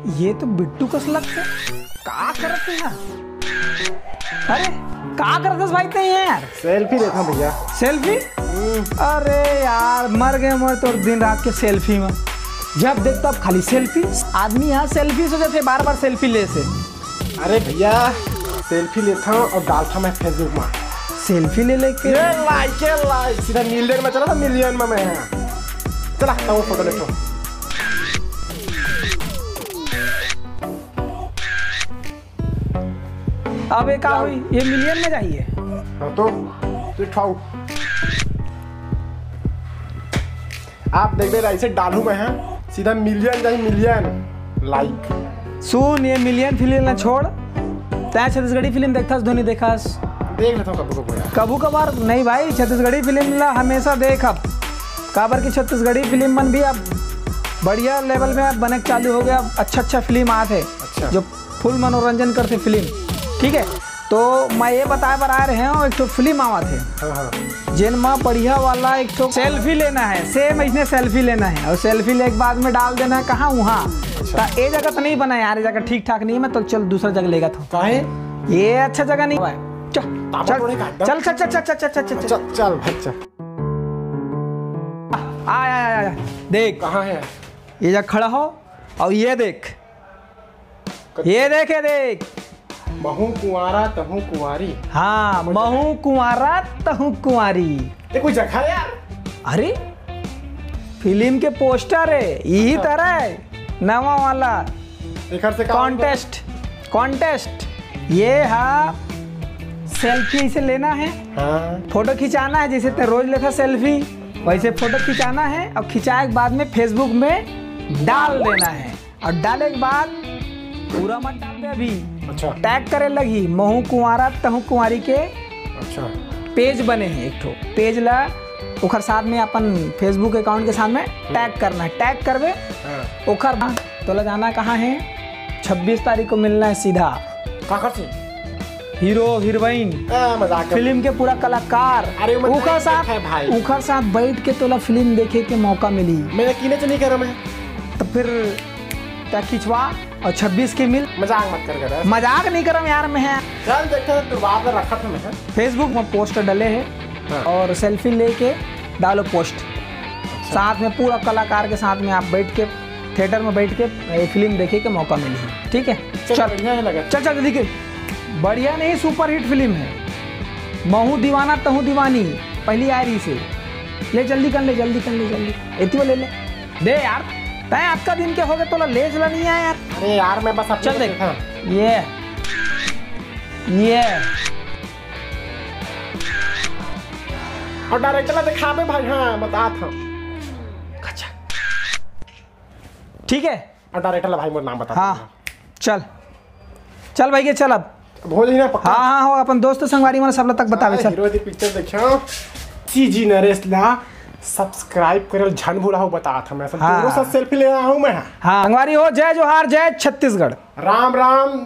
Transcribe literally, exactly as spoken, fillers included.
ये तो बिट्टू कस लगथे। का करत हे यार? अरे, का करत हस भाई तैं यार? सेल्फी लेथंव भैया। सेल्फी? हम्म। अरे यार, मर गे मैं तोर दिन रात के सेल्फी में। जब देख तब खाली सेल्फी। आदमी यहाँ सेल्फी सोचत हे, बार बार सेल्फी ले से। अरे भैया, सेल्फी लेथंव अउ डालथंव मैं Facebook में। सेल्फी ले लेके? ये लाइक, ये लाइक, सीधा मिलियन में चला था, मिलियन में मैं। चला, तब वो फोटो लेथंव। अबे का होई? ये मिलियन में जाही? हाँ तो, तू उठाओ। आप देखबे, ऐसे डालहूँ मैं, हाँ? सीधा मिलियन जाही, मिलियन लाइक। सुन, ये मिलियन फिल्म ला छोड़, तैं छत्तीसगढ़ी फिल्म देखथस, धोनी देखस? देख लेथंव कभू कभू यार। कभू कभार नहीं भाई, छत्तीसगढ़ी फिल्म ला हमेशा देखब, काबर कि छत्तीसगढ़ी फिल्म मन भी अब बढ़िया लेवल में अब बने चालू हो गया, अच्छा अच्छा फिल्म आत हे, अच्छा। जो फुल मनोरंजन करथे फिल्म, ठीक है। तो मैं ये बताए बर आए रहे हूँ, एक ठो फिल्म आवत हे, हाँ, हाँ। जेन म बढ़िया वाला एक ठो सेल्फी लेना है, सेम ऐसने सेल्फी लेना है और सेल्फी लेके बाद में डाल देना है कहाँ, वहाँ। अच्छा। तो ये जगह तो नहीं बना यार, ये जगह ठीक ठाक नहीं है, मैं तो चल दूसरा जगह लेगत हूँ। काहे? ये अच्छा जगह नहीं है। चल, ताबा चल, तोड़े का एकदम। चल, चल, चल, चल, चल, चल, चल, चल। चल, चल भाई चल। आ, आ, आ, आ, आ, देख। कहाँ है? ये जगह खड़ा हो और ये देख। ये देख, ये देख। महूं कुंवारा तहूं कुंवारी। हाँ, महूं कुंवारा तहूं कुंवारी। ये कोई जगह है यार? अरे, फिल्म के पोस्टर है, यही अच्छा। तरह है, नवा वाला। एकर से का होगा? Contest, contest. ये हा सेल्फी से लेना है, हाँ। फोटो खिंचाना है, जैसे ते रोज लेता सेल्फी, वैसे फोटो खिंचाना है और खिंचाए के बाद में Facebook में डाल देना है। और डाले के बाद पूरा मत डालबे अभी। अच्छा। टैग करे लगही, महूं कुंवारा तहूं कुंवारी के अच्छा। पेज बने हे एक ठो। पेज ला ओखर साथ में अपन Facebook अकाउंट के साथ में टैग करना है। टैग करबे, हाँ। ओखर बाद तोला जाना कहाँ है? छब्बीस तारीख को मिलना है सीधा। काकर से? हीरो, हीरोइन, ए, मजाक कर। फिल्म के पूरा कलाकार, अरे, मैं ओकर नहीं साथ, देखा है भाई। ओकर साथ बैठ के तोला फिल्म देखे के मौका मिली। मैं यकीन तो नहीं कर रहा मैं। तो फिर तैं खिंचवा और छब्बीस के मिल। मजाक मत कर, कर। मजाक नहीं करम यार मैं। चल देखते हैं, तू बात में रखा था मैं। Facebook में पोस्ट डले है हाँ। और सेल्फी लेके डालो पोस्ट। अच्छा। साथ में पूरा कलाकार के साथ में आप बैठ के, थिएटर में बैठ के ये फिल्म देखे के मौका मिली है, ठीक है? चल, चल। बढ़िया है लगा। चल, चल, जल्दी के। बढ़िया नहीं, सुपरहिट फिल्म है। महूं दीवाना तहूं दीवानी, पहली आ रही से। ले, जल्दी कर ले, जल्दी कर ले, जल्दी। एतियो ले ले। दे यार, तैं अतका दिन के हो गए, तोला लेज ला नहीं आया यार। अरे यार, मैं बस अपने चल देख। देखा। ये, ये। और डायरेक्टर ला दिखाबे भाई, हाँ, बतात हूँ। अच्छा। ठीक है। और डायरेक्टर ला भाई मोर नाम बता हाँ, दे। चल। चल भाई के चल अब। अब हो जाही ना पक्का? हाँ, हाँ, हो, अपन दोस्त संगवारी मन सब तक बतावे, हाँ, चल। हीरो दी पिक्चर देखियो। सीजी नरेश ला सब्सक्राइब करल झन भुलाहू, बतात हूँ मैं, सब हाँ। दोनों साथ सेल्फी ले रहा हूँ मैं। हाँ, संगवारी हो, जय जोहार, जय छत्तीसगढ़। राम राम।